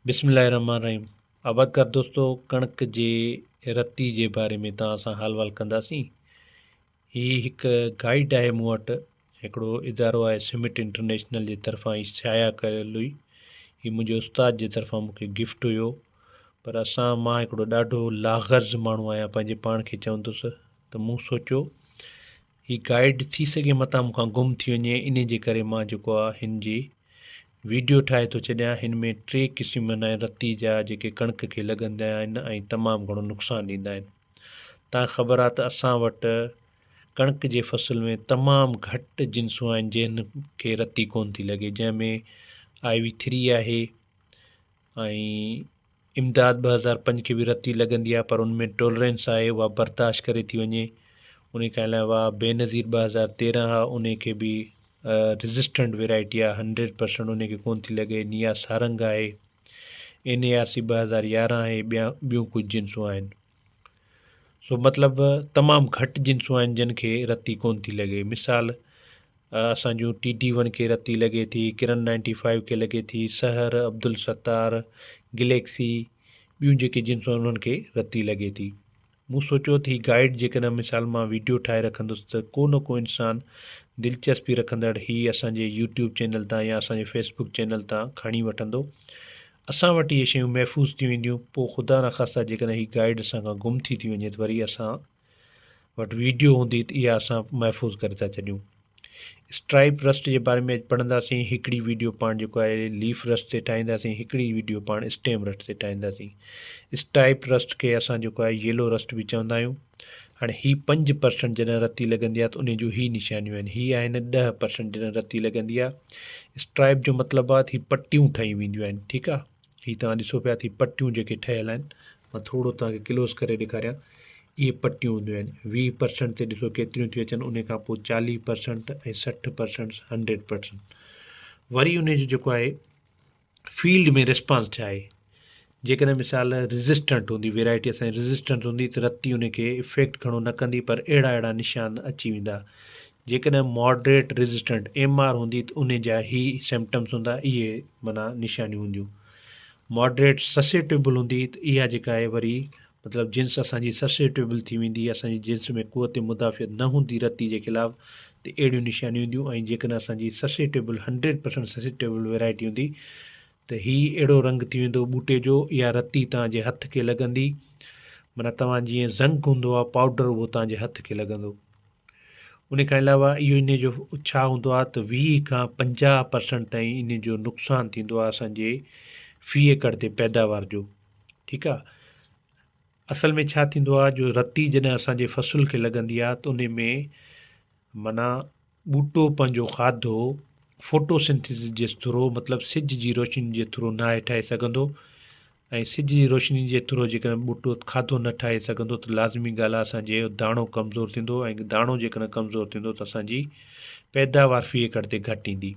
بسم الله الرحمن الرحيم آبادگار دوستو ڪڻڪ جي رتي جي باري ۾ توهان سان حال وال ڪنداسين هي هڪ گائيڊ آهي مون وٽ هڪڙو ادارو آهي سمٽ انٽرنيشنل جي طرفان هي شايع ڪيل هئي هي منهنجي استاد جي طرفان مون کي گفٽ هيو پر اسان مان هڪڙو ڏاڍو لاغرض ماڻهو آهيان پنهنجي پاڻ کي چوندس ته مون سوچيو هي گائيڊ ٿي سگهي متان مون کان گم ٿي وڃي انهي جي ڪري مان جيڪو آ هن جي ويڊيو ٺاهي ٿو ڇڏيان هن ۾ ٽي قسم آهن رتي جا جيڪي ڪڻڪ کي لڳندا آهن ۽ تمام گهڻو نقصان ڏيندا آهن تان خبر آ ته اسان وٽ ڪڻڪ جي فصل ۾ تمام گهٽ جنسون آهن جنهن کي رتي ڪون ٿي لڳي جنهن ۾ آئي وي ٿري آهي ۽ امداد 2005 کي به رتي لڳندي آهي پر ان ۾ ٽولرنس آهي اها برداشت ڪري ٿي وڃي ان کان علاوه بينظير 2013 آهي ان کي به ريزسٽنٽ ويرائٽي آهي هنڊريڊ پرسنٽ ان کي ڪون ٿي لڳي نيا سارنگ آهي اين اي آر سي 2011 آهي ٻيا ٻيون ڪجهه جنسون آهن سو مطلب تمام گهٽ جنسون آهن جن کي رتي ڪون ٿي لڳي مثال اسان جون ٽي ڊي ون کي رتي لڳي ٿي ڪرن نائنٽي فائيو کي لڳي ٿي سحر عبدالستار گليڪسي ٻيون جيڪي جنسون آهن انهن کي رتي لڳي ٿي مون سوچيو ته هي گائيڊ جيڪڏهن مثال مان ويڊيو ٺاهي رکندس ته ڪو نه ڪو انسان دلچسپي رکندڙ هي اسان جي يوٽيوب چينل تان يا اسان جي فيسبوڪ چينل تان کڻي وٺندو اسان وٽ اهي شيون محفوظ ٿي وينديون پوء خدا نخواسته جيڪڏهن هي گائيڊ اسان کان گم ٿي ٿي وڃي ته وري اسان وٽ ويڊيو هوندي ته اها اسان محفوظ ڪري ٿا ڇڏيون. اسٽرائپ رسٽ جي باري ۾ اڄ پڙهنداسين هڪڙي ويڊيو پاڻ جيڪو آهي ليف رسٽ تي ٺاهينداسين هڪڙي ويڊيو پاڻ اسٽيم رسٽ تي ٺاهينداسين اسٽرائپ رسٽ کي اسان جيڪو آهي يلو رسٽ به چوندا آهيون هاڻي هي 5% جڏهن رتي لڳندي آهي ته انهي جون هي نشانيون آهن هي آهن 10% جڏهن رتي لڳندي آهي اسٽرائپ جو مطلب آهي ته هي پٽيون ٺهي وينديون آهن ٺيڪ آهي هي توهان ڏسو پيا ته هي پٽيون جيڪي ٺهيل آهن مان ٿورو توهان کي ڪلوز ڪري ڏيکاريان اهي پٽيون هونديون آهن 20% تي ڏسو ڪيتريون ٿيون اچن انهي کان پوء 40% ۽ 60% 100% وري انهي جو جيڪو آهي فيلڊ ۾ رسپانس ڇا آهي؟ جيڪڏهن مثال ريزسٽنٽ هوندي ويرائٽي اسان جي ريزسٽنٽ هوندي ته رتي ان کي افيڪٽ گهڻو نه ڪندي پر اهڙا اهڙا نشان اچي ويندا جيڪڏهن ماڊريٽ ريزسٽنٽ ايم آر هوندي ته ان جا هي سمپٽمس هوندا اهي معنيٰ نشانيون هونديون ماڊريٽ سسيٽيبل هوندي ته اها جيڪا آهي وري مطلب جنس اسان جي سسيٽيبل ٿي ويندي، اسان جي جنس ۾ قوت مدافعت نه هوندي رتي جي خلاف ته اهڙيون نشانيون اينديون ۽ جيڪڏهن اسان جي سسيٽيبل هنڊريڊ پرسنٽ سسيٽيبل ويرائٽي هوندي ته هي اهڙو رنگ ٿي ويندو ٻوٽي جو اها رتي توهان جي هٿ کي لڳندي معنيٰ توهان جيئن زنگ هوندو آهي پائوڊر اهو توهان جي هٿ کي لڳندو ان کان علاوه اهو ان جو ڇا هوندو آهي ته 20 کان 50 پرسنٽ تائين ان جو نقصان ٿيندو آهي اسان جي في ايڪڙ تي پيداوار جو ٺيڪ آ اصل ۾ ڇا ٿيندو آ جو رتي جڏهن اسان جي فصل کي لڳندي آ ته انهي ۾ معنيٰ ٻوٽو پنهنجو کاڌو فوٽو سنٿيسس جي ٿرو مطلب سج جي روشني جي ٿرو ناهي ٺاهي سگهندو ۽ سج جي روشني جي ٿرو جيڪڏهن ٻوٽو کاڌو نه ٺاهي سگهندو ته لازمي ڳالهه آ اسان جي داڻو ڪمزور ٿيندو ۽ داڻو جيڪڏهن ڪمزور ٿيندو ته اسان جي پيداوار في ايڪڙ تي گهٽ ايندي.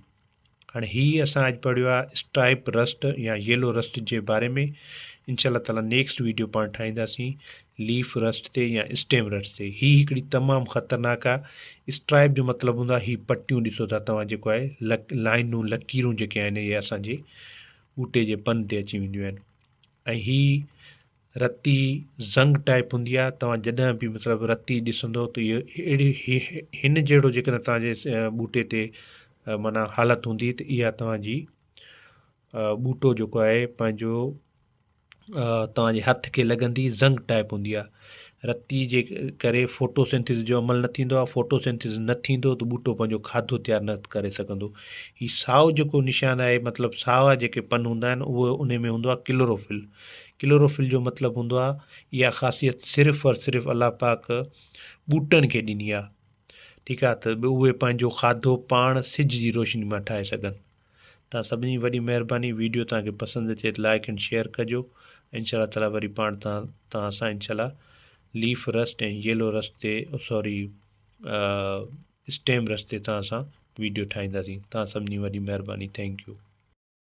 هاڻي هي اسان اڄ پڙهيو آهي اسٽرائپ رسٽ يا ييلو رسٽ جي باري ۾ انشاء الله تعالي نيڪسٽ ويڊيو پاڻ ٺاهينداسين ليف رسٽ تي يا اسٽيم رسٽ تي هي هڪڙي تمام خطرناڪ آهي اسٽرائپ جو مطلب هوندو آهي هي پٽيون ڏسو ٿا توهان جيڪو آهي لڪ لائنون لڪيرون جيڪي آهن اهي اسان جي ٻوٽي جي پن تي اچي وينديون آهن ۽ هي رتي زنگ ٽائپ هوندي آهي توهان جڏهن به مطلب رتي ڏسندو ته اهو اهڙي هن جهڙو جيڪڏهن توهان جي ٻوٽي تي معنيٰ حالت هوندي ته اها توهان جي ٻوٽو جيڪو آهي پنهنجو توهان جي هٿ کي لڳندي زنگ ٽائپ هوندي آهي رتي جي ڪري فوٽو سنٿيسس جو عمل نه ٿيندو آهي فوٽو سنٿيسس نه ٿيندو ته ٻوٽو پنهنجو کاڌو تيار نه ڪري سگهندو هي سائو جيڪو نشان آهي مطلب ساوا جيڪي پن هوندا آهن اهو ان ۾ هوندو آهي ڪلوروفل ڪلوروفل جو مطلب هوندو آهي اها خاصيت صرف اور صرف الله پاڪ ٻوٽن کي ڏني آهي ٺيڪ آهي ته اهي پنهنجو کاڌو پاڻ سج جي روشني مان ٺاهي سگهن تان سڀني جي وڏي مهرباني ويڊيو توهان کي پسند اچي ته لائڪ اينڊ شيئر ڪجو انشاء الله تعالي وري پاڻ تان توهان سان انشاء الله ليف رسٽ ۽ ييلو رسٽ تي سوري اسٽيم رسٽ تي توهان سان ويڊيو ٺاهينداسين توهان سڀني وڏي مهرباني thank you.